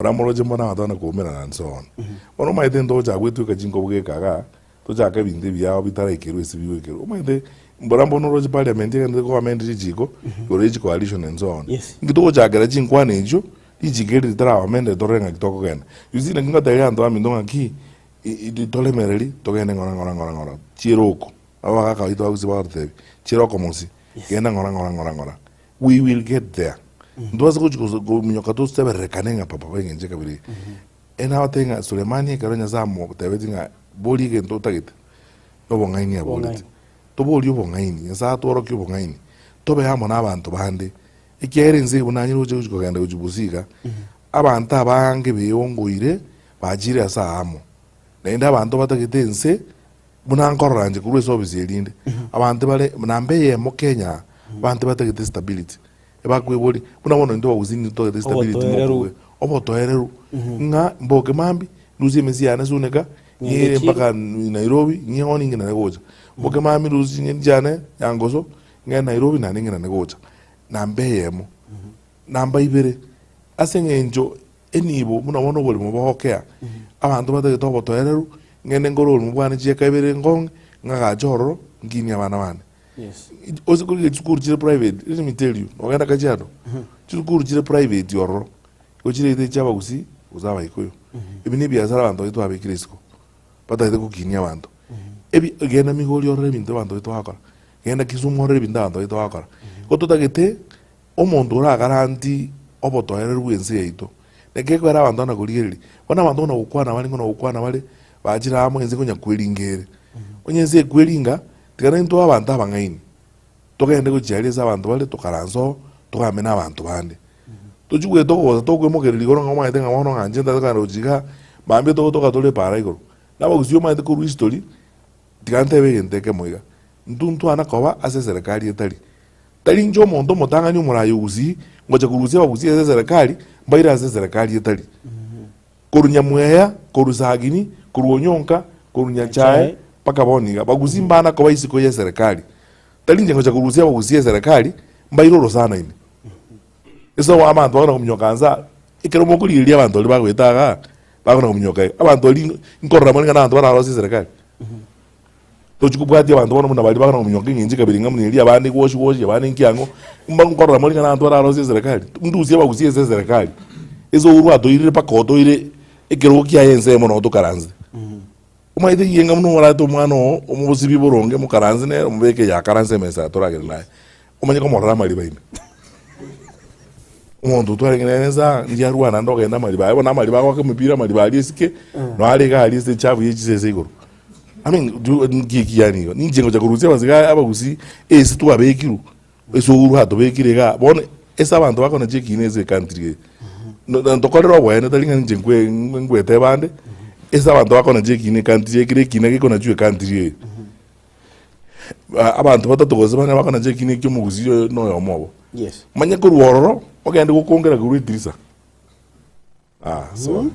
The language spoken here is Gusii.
Oramoroche mbone abanto bana koumerana and so on. Bono omanyete ntogochaka gwetweka chinkobo geka igaa, tochake ebinto ebiao bitaraikerwa ase bigoikerwa. Omanyete mbora mbono oroche parliament egenderete ko amend richiko, igoro ye chicoalition and so on. Yes. Inki togochakera chinkwana echio, richiko eri ritaraba amended torore ng'aki tokogenda. You see naki ngoteberia abanto baminto ng'aki, i- i toremereri togende ng'ora ng'ora ng'ora ng'ora, chiere oko. Abagaka baito ba gusii bagototebia, chiere okomosi, genda ng'ora ng'ora ng'ora ng'ora. We will get there. Ntobase gochi goso- kominyoka tosebererekane ng'a papa bw'engencho ekabira eye. Ere nabatebie ng'a Sulemani ekero Nyasae amotebetie ng'a boria egento otagete, na obong'aini aborete. Obong'aini. Toborie obong'aini, Nyasae atworokie obong'aini, tobe amo na abanto bande, ekiagera ense eye buna nanyare gocha gochi kogenda gochia bosio iga, abanto abange beongoire, bachire ase aamo. Naende abanto batagete ense. Buna nkorora inche korwa ase ofisi erinde, abanto bare namba eyemo Kenya aa, abanto batagete stability, ebakweboria, buna bono intwe abagusii nigo totagete stability Obotoereru. mokobua, obotoereru, ng'a mboke mambia, ndusie emesi yane suneka, Ng'ende ng'ire echiro. mpaka Nairobi, ng'ie ning'inane gocha. Mboke mambia ndusie ching'eni chiane nyangoso, ng'ende Nairobi naende ng'inane gocha. Namba eyemo. Namba ibere, ase eng'encho Enibo buna bono oborimo bogokea, abanto batagete obotoereru, ng'ende nkore oborimo bwane chieka ibere nkong'e, ng'agache ororo, nkinie abana bane. Yes. Ose korigia chisukuru chire private, let me tell you, nogenda Kajiado, chisukuru chire private ororo, igo chire either chia abagusii gose abaikuyu. Ebi na ebiasara abanto baito babekire isiko, batagete gokinia abanto. Ebi genda Migori orore ebinto abanto baito bagokora, genda Kisumu orore ebinto abanto baito bagokora. Igo totagete. Omonto oragaranti obotoereru bw'ense yaito, naki ekero abanto bana korigereria, bono abanto buna gokwana bare ng'o na gokwana bare, bachire amo ense konya kweringa ere. Onye ense ekweringa, tiga naintwe abanto abang'aini, togende gochia aria ase abanto bare tokaranse oo, togambe na abanto bande. Tochi goeta ogosa tokoimokereria igoro ng'a omanyete ng'a bono ng'a inche ntagete kogenda gochia igaa, mambia togotoka tore epaara igoro. Na abagusii omanyete korwa history, tiga ntebe egento ekemo iga, intwe ntwana koba ase eserekari etari. Tari inche omonto omotang'ani omoraai o Gusii ngocha korusia abagusii ase eserekari mbaire ase eserekari etari. Korwa Nyamweya, korwa Sagini, korwa Onyonka, korwa Nyachae mpaka bono iga. Bagusii mbana koba isiko y'eserekari. Tari inche ngocha korusia abagusii eserekari mbaire orosana ime. Ase obo abanto bakona kominyoka nsa aa, ekero mokorigereria abanto baria bagoeta igaa, bakona kominyoka iga, abanto baria nkorora more ng'a na abanto bararosie eserekari. Tochi kobwatia abanto bono buna baria bakona kominyoka eng'encho ekabera ng'a buna eria abande gwoshi gwoshi abande nki ang'o, mba nkorora more ng'a na abanto bararosie eserekari. Ndusie abagusie ase eserekari, ase oborwa atoire mpaka otoire ekerogo kiaye ensemo noo tokaranse. Omanyete eyio enga buna orarete omwana oo, omosibie boronge mokaranse nere omobeke eye akaranse emesa atoragere naye, omanye komorora amariba ime. Omonto otwarenge nere nsa ndiye arwane naende ogenda amariba aye bono amariba agoaka emepira amariba aria esike, noo are iga aria ase echafu ya chisese igoro. I mean do nki eki yaani igo? Ninche ngocha korusia abasike abagusii ase twabekirwe, ase oborwa atobekire igaa, bono ase abanto bakona chiekina ase ecountry eye, no na ntokorere oboene tari ng'a inche nkwe ngweteba ande, ase abanto bakona chiekina ecountry eye ekero ekina gekonachwa ecountry eye, abanto batato gose bane bakona chiekina ekio omogusii oyo na oyomo obo. Yes. Manye korwa ororo, ogende gokongera korwa etirisa, ah sorry.